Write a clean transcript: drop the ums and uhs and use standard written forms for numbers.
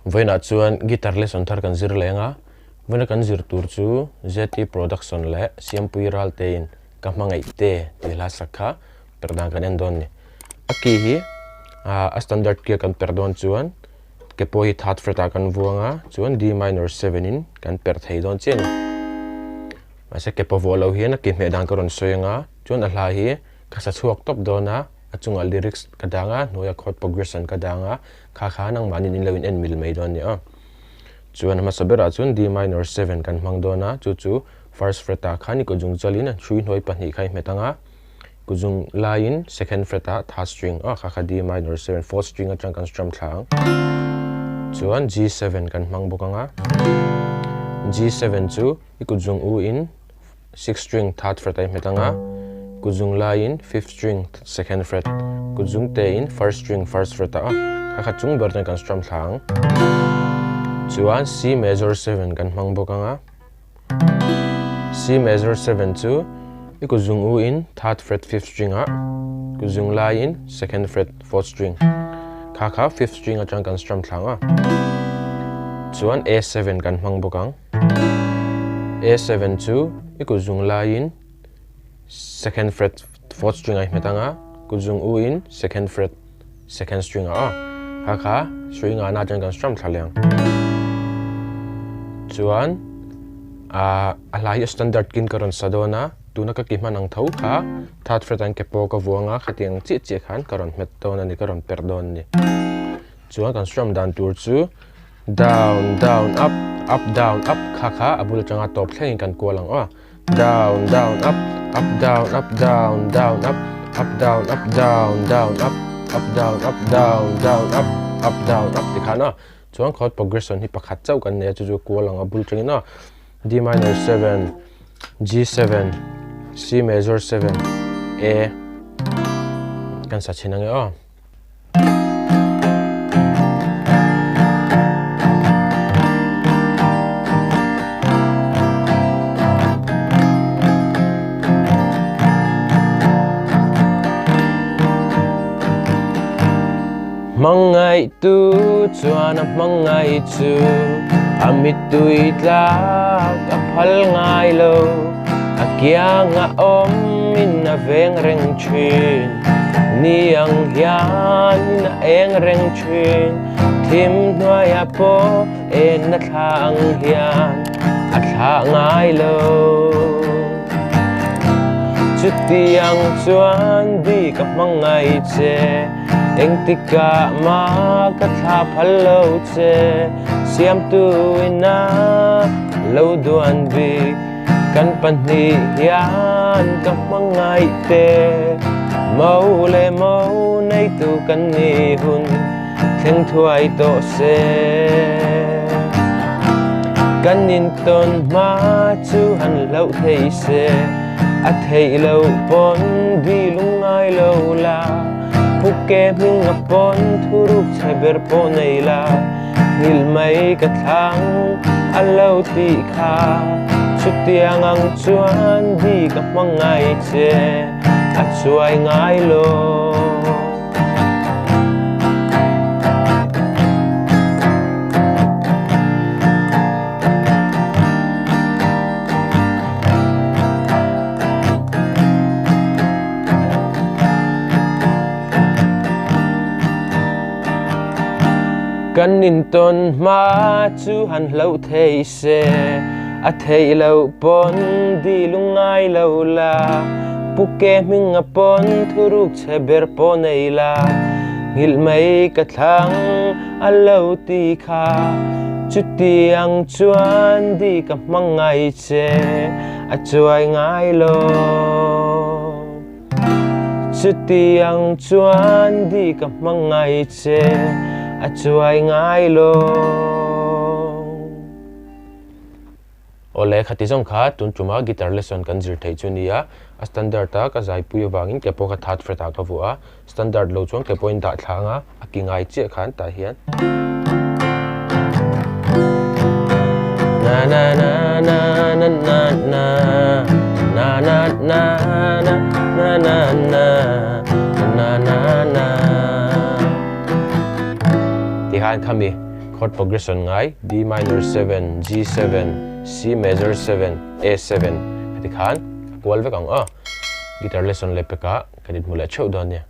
Vawiinah chuan guitar lesson thar kan zir leng a, vawiina kan zir tur chu ZT Production leh Siampui Raltein ka hmangaih te tih hla sak kha perh dan kan en dawn a ni. A key hi a standard key a kan perh dawn chuan ke pawh hi third fret ah kan vuang a, chuan D minor seven in kan perh thei dawn chiah a ni. Mahse ke pawh vuah loh hian a key hmeh dan ka rawn sawi ang a, chuan a hla hi ka sa chhuak tawp dawn a, a chungah lyrics ka dang a, hnuaiah chord progression ka dang a, Kha kha nangmahni in lo in en mil mai dawn nia. Chuan a hmasa berah chuan D minor 7 kan hmang dawn a, chu chu first fret ah khan i kuzung chalin a hrui hnuai pahnih kha i hmet ang a, kuzung laiin second fret ah third string aw kha kha D minor 7 fourth string atang kan strum thla ang. Chuan G7 kan hmang bawk ang a, G7 chu i kutzung u in Sixth string third fret a i hmet ang a, kutzung laiin fifth string second fret, kutzung tein first string first fret a kha kha chung ber chuan kan strum thla ang. Chuan C major 7 kan hmang bawk ang a, C major 7 chu i kutzung u in third fret fifth string a, kutzung laiin second fret fourth string, kha kha fifth string atang kan strum thla ang a. Chuan A7 kan hmang bawk ang. A7 chu i kut zung laiin second fret fourth string a i hmet ang a, kut zung u in second fret second string a aw. Kha kha string ah na chuan kan strum thla leh ang. Chuan a hla hi a standard kin ka rawn sa dawn a, tuna ka ki hman ang tho kha third fret ah ke pawh ka vuang a, khatiang chiah chiah khan ka rawn hmet dawn a ni, ka rawn perh dawn a ni. Chuan kan strum dan tur chu Down, down, up, up, down, up kha kha a bul atanga tawp thlengin kan kual ang aw. Down, down, up, up, down, up, down, down, up, up, down, up, down, down, up, up, down, up, down, down, up, up, down, up ti khan aw. Chuan chord progression hi pakhat chauh kan nei a, chu chu kual ang a bul tangin aw. D minor 7, G7, C major 7, A kan sa chhin ang e aw. Hmangaihtu chuan a hmangaih chu a mittui tlak a phal ngai lo, a kianga awmin a veng reng thin. Ni ang hian a eng reng thin, thim hnuaiah pawh en a thla ang hian a thla ngai lo. Chutiang chuan di ka hmangaih che, engtikah mah ka thla phal lo che, siamtu ina lo duan bik. Kan pahnih hian ka hmangaih te, Mo leh mo neitu kan ni hun thleng thuai tawh se. Kan intawn hma chu han hlauh thei se, a theih loh pawn bi lungngai lo la, Phuke hming a pawn thuruk chhe ber pawh nei la. Nghilh mai ka thlang a lo tih kha, chutiang ang chuan di ka hmangaih che a chuai ngai lo. Kan intawn hma chu han hlauh thei se, a theih loh pawn di lungngai lo la, Puke hminga pawn thuruk chhe ber pawh nei la, nghilh mai ka thlang a lo ti kha, chutiang chuan di ka hmangaih che a chuai ngai lo. Chutiang chuan di ka hmangaih che a chuai ngai lo. Awle, khati zawng kha tun tuma guitar lesson kan zir theih chu nia, a standard a ka zaipui avangin ke pawh ka third fret ah ka vuah a, standard lo chuan ke pawhin dah thla anga a ki ngai chiah khan tah hian na na na na na na na na na na na na na na na na na ti khan khami. Chord progression ngai, D minor 7, G7, C major 7, A7 heti khan a kual vek ang aw. Guitar lesson leh pekah kan inhmu leh theuh dawn nia.